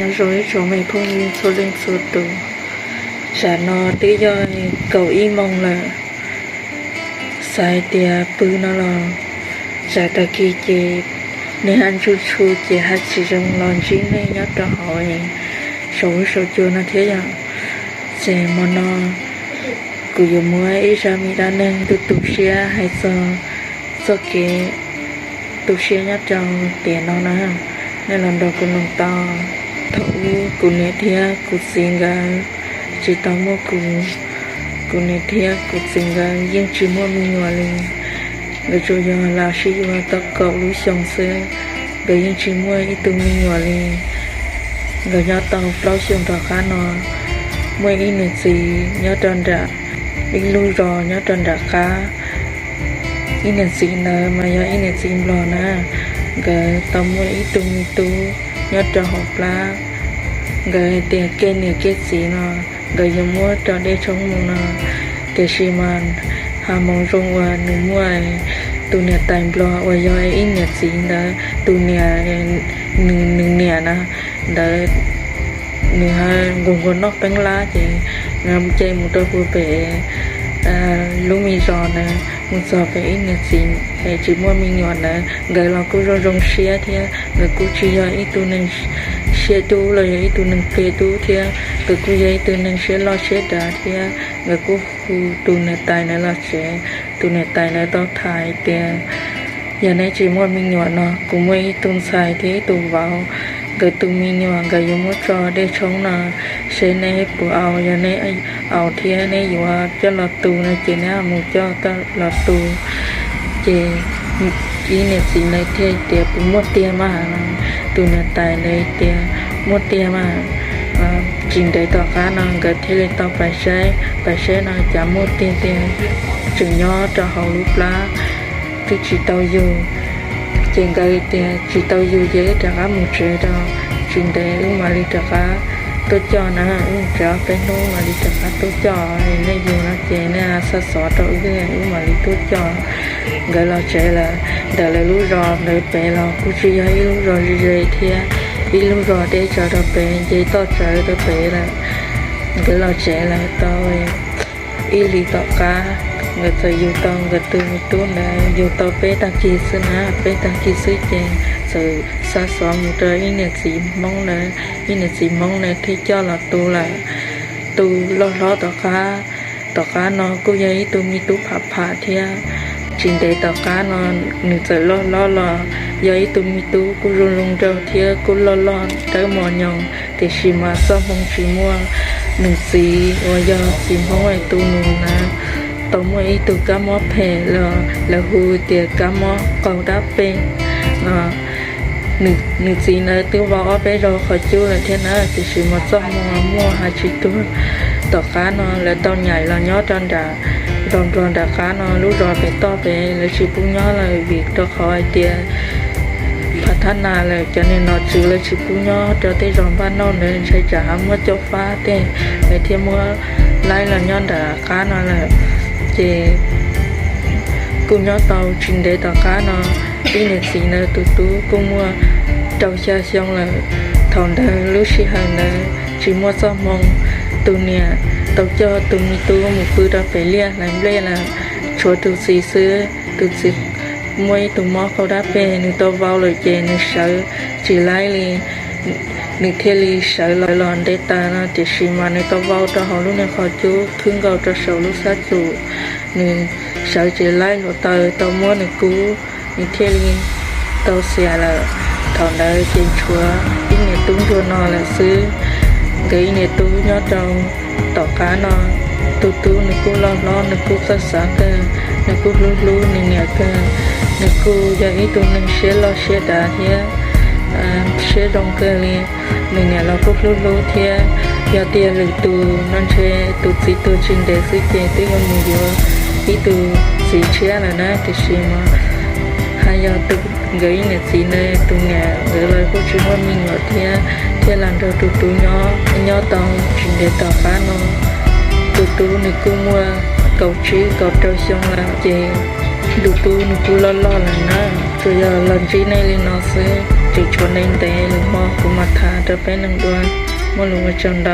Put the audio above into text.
Nyob zoo ib tsoom me phooj ywg txhua leej txhua tus, tsam no twb yog kaum ib moos lawm, xav hais tias pw no los tsam tag kis ces nej haj ntsuj tshu ces haj tsis zoo los ntsib nej nyob rau hauv saum huab saum cua no thiab yom. Ces hmo no kuv yuav muab ib zaj me dab neeg tu tu siab hais txog txoj kev tu siab nyob rau tiam no na. Nej los nrog kuv mloog tau. Thaum ub kuv niam thiab kuv txiv nkawd tsis tau muaj kuv, kuv niam thiab kuv txiv nkawd yeej tsis muaj me nyuam li. Nkawd tsuas yog los sib yuav tau kaum lub xyoo xwb, nkawd yeej tsis muaj ib tug me nyuam li. Nkawd nyob tau plaub xyoo tom qab no, muaj ib niam txiv nyob rau nram ib lub zos nyob rau nram qab. Ib niam txiv ntawd mas yog ib niam txiv nplog na. Nkawd tau muaj ib tug me tub nyob rau hauv plab. Nkawd hais tias kev niam kev txiv no nkawd yuav muab rau dej tshoob mus no, tiam sis mas ha moov zoo uas nws muaj tus niam tais nplog uas yog ib niam txiv ntawd tus niam, nws niam na, ntawd nws nquag nquag noj peeb lab ces nws ces mus rau puag pem lub me zos ntawd, mus txog pem ib niam txiv es tsis muaj me nyuam ntawd, nkawd los kuj zoo zoo siab thiab nkawd kuj tsis yog ib tug neeg siab dub los yog ib tug neeg pliag dub thiab, nkawd kuj yog ib tug neeg siab loj siab dav thiab. Nkawd kuj hu tus niam tais ntawd los tsev. Tus niam tais ntawd tau tham hais tias, yog neb tsis muaj me nyuam no, kuv muaj ib tug ntxhais thiab ib tug vauv, nkawd tus me nyuam nkawd yuav muab tso dej tshoob no, seb neb puas au. Yog neb au thiab neb yuav coj los tu no ces neb mus coj los tu. Ces ib niam txiv ntawd thiaj tias, puas muaj tiag mas? Tus niam tais ntawd tias, muaj tiag mas. Tsis ntev tom qab no nkawd thiaj li tau pais saib, pais saib no cas muaj tiag tiag, tseem nyob rau hauv lub plab, twb tsis tau yug. Ces nkawd tias, tsis tau yug ces wb rov qab mus tsev rau, tsis ntev wb mam li rov qab tuaj coj na, wb mus tsev ob peb hnub mam li rov qab tuaj coj. Nej yug no ces nej xa xov rau wb, wb mam li tuaj coj. Nkawd los tsev lawm. Ntawm lawv lub zos ntawd pem los kuj tsis yog ib lub zos ze ze thiab, ib lub zos deb tsawv rau pem, nce toj tsawv rau pem lawm. Nkawd los tsev lawm tau ib hlis tom qab, nkawd txawm yug tau nkawd tus me tub ntawd, yug tau peb tag kis xwb na, peb tag kis xwb ces txawm xa xov mus rau ib niam txiv Hmoob ntawd, ib niam txiv Hmoob ntawd thiaj coj los tu lawm. Tu loj hlob tom qab, tom qab no kuj yog ib tug me tub pham pham thiab. Tsis ntev tom qab no nws txawm loj hlob los yog ib tug me tub kuj zoo zoo nraug thiab kuj loj loj dawb mos nyoos, tiam sis mas txoj hmoo tsis muaj. Nws txiv uas yog txiv Hmoob es tu nws na, tau muaj ib tug kab mob phem los lawv hu tias kab mob qaug dab peg no. Nws txiv ntawd twb vau ob peb zaug qhov cub lawm thiab na, tiam sis mas txoj hmoo muaj hais tsis tuag. Tom qab no lawv tau nyaim los nyob rau nram zos nplog nram qab no, lub zos pem toj pem lawv tsis pub nyob lawm vim rau qhov hais tias phav thab nas lawm, cov niag nom tswv lawv tsis pub nyob rau tej zos npaj nauj ntawd, ntshai tsam ho muab coj fab tej, lawv thiaj muab laib los nyob nram qab no lawm. Ces kuj nyob tau tsis ntev tom qab no, ib niam txiv ntawd tus tub kuj muaj rau xya xyoo lawm. Thaum ntawd lub sij hawm ntawd tsis muaj txoj hmoo, tus niam tau coj tus me tub mus pw rau pem liaj hlais nplej lawm, tshuav tus txiv xwb. Tus txiv muaj ib tug mob qaug dab peg, nws tau vau lawm ces nws sawv tsis laib li, nws thiaj li sawv los ntev tas no, tiam sis mas nws tau vau rau hauv lub niag qhov cub khwb nkaus rau saum lub xab cum, nws sawv tsis laib hluav taws tau muab nws kub, nws thiaj li tau xiam lawm. Thaum ntawd ces tshuav ib niam tub ntsuag no lawm xwb. Nkawd ib niam tub nyob rau tom qab no, tus tub nws kuj loj hlob, nws kuj txawj xav kawg, nws kuj hlub hlub nws niam kawg, nws kuj yog ib tug neeg siab loj siab dav thiab siab zoo kawg li. Nws niam los kuj hlub hlub thiab. Yog tias lwm tus no ntshe tus txiv tuag tsis ntev xwb ces twb yuav mus yuav ib tus txiv tshiab lawm na, tiam sis mas haj yog tus, nkawd ib niam txiv ntawd tus niam nkawd los kuj tsis muaj me nyuam thiab, thiaj los nrog tus tub nyob, nyob tau tsis ntev tom qab no, tus tub nws kuj muaj kaum tsib kaum rau xyoo lawm ces tus tub nws kuj loj loj lawm na. Tsuas yog los ntsib nej li no xwb. Tsis tshuav neeg ntev, lwm hmo kuv mam tham rau peb mloog dua. Muaj lus ua tsaug ntau.